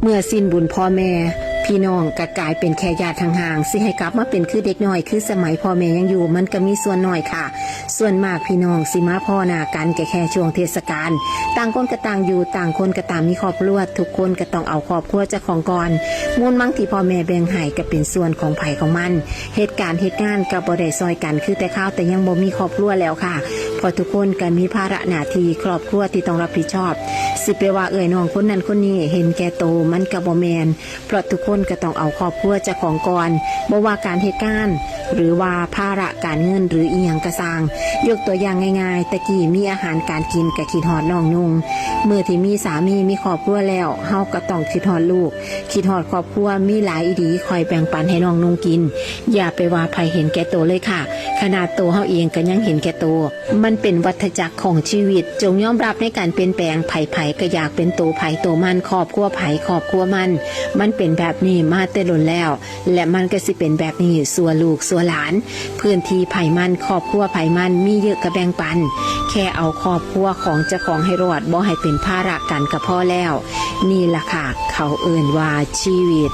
ເມື່ອສິ້ນບຸນພໍ່ແມ່ ພີ່ນ້ອງກໍກາຍເປັນແຄ່ຍາດຫ່າງໆ ຊິໃຫ້ກັບມາເປັນຄືເດັກນ້ອຍ ຄືສະໄໝພໍ່ແມ່ຍັງຢູ່ ມັນກໍມີສ່ວນໜ້ອຍຄ່ະ. ສ່ວນມາກພີ່ນ້ອງຊິມາພໍ້ໜ້າກັນກໍແຄ່ຊ່ວງເທດສະການ. ຕ່າງຄົນກໍຕ່າງຢູ່ ຕ່າງຄົນກໍຕ່າງມີຄອບຄົວ ທຸກຄົນກໍຕ້ອງເອົາຄອບຄົວເຈົ້າຂອງກ່ອນ. ມູນມັງທີ່ພໍ່ແມ່ແບ່ງໃຫ້ກໍເປັນສ່ວນຂອງໃຜຂອງມັນ. ເຮັດການເຮັດງານກໍບໍ່ໄດ້ຊ່ອຍກັນຄືແຕ່ຄາວແຕ່ຍັງບໍ່ມີຄອບຄົວແລ້ວຄ່ະ ເພາະທຸກຄົນກໍມີພາລະໜ້າທີ່ຄອບຄົວທີ່ຕ້ອງຮັບຜິດຊອບ. ຊິໄປວ່າເອື້ອຍນ້ອງຄົນນັ້ນຄົນນີ້ເຫັນແກ່ໂຕ ມັນກໍບໍ່ແມ່ນ ເພາະທຸກຄົນກໍຕ້ອງເອົາຄອບຄົວເຈົ້າຂອງກ່ອນ ບໍ່ວ່າການເຮັດງານ ຫຼືວ່າພາລະການເງິນ ຫຼືອີ່ຫຍັງກໍຊ່າງ. ຍົກຕົວຢ່າງງ່າຍໆ ແຕ່ກີ້ມີອາຫານການກິນກໍຄິດຮອດນ້ອງນຸ່ງ ມື້ທີ່ມີສາມີມີຄອບຄົວແລ້ວ ເຮົາກໍຕ້ອງຄິດຮອດລູກ ຄິດຮອດຄອບຄົວ ມີຫຼາຍອີ່ດີ ຄ່ອຍແບ່ງປັນໃຫ້ນ້ອງນຸ່ງກິນ. ຢ່າໄປວ່າໃຜເຫັນແກ່ໂຕເລີຍຄ່ະ ຂະໜາດໂຕເຮົາເອງກໍຍັງເຫັນແກ່ໂຕ. ມັນເປັນວັດທະຈັກຂອງຊີວິດ ຈົ່ງຍອມຮັບໃນການປ່ຽນແປງ. ໃຜໆກໍຢາກເປັນໂຕໃຜໂຕມັນ ຄອບຄົວໃຜຄອບຄົວມັນ. ມັນເປັນແບບນີ້ມາແຕ່ດົນແລ້ວ ແລະມັນກໍຊິເປັນແບບນີ້ຊົ່ວລູກຊົ່ວຫຼານ. ພື້ນທີ່ໃຜມັນ ຄອບຄົວໃຜມັນ ມີເຍອະກໍແບ່ງປັນ. ແຄ່ເອົາຄອບຄົວຂອງເຈົ້າຂອງໃຫ້ລອດ ບໍ່ໃຫ້ເປັນພາລະກັນກໍພໍແລ້ວ. ນີ້ລະຄ່ະ ເຂົາເອີ້ນວ່າຊີວິດ.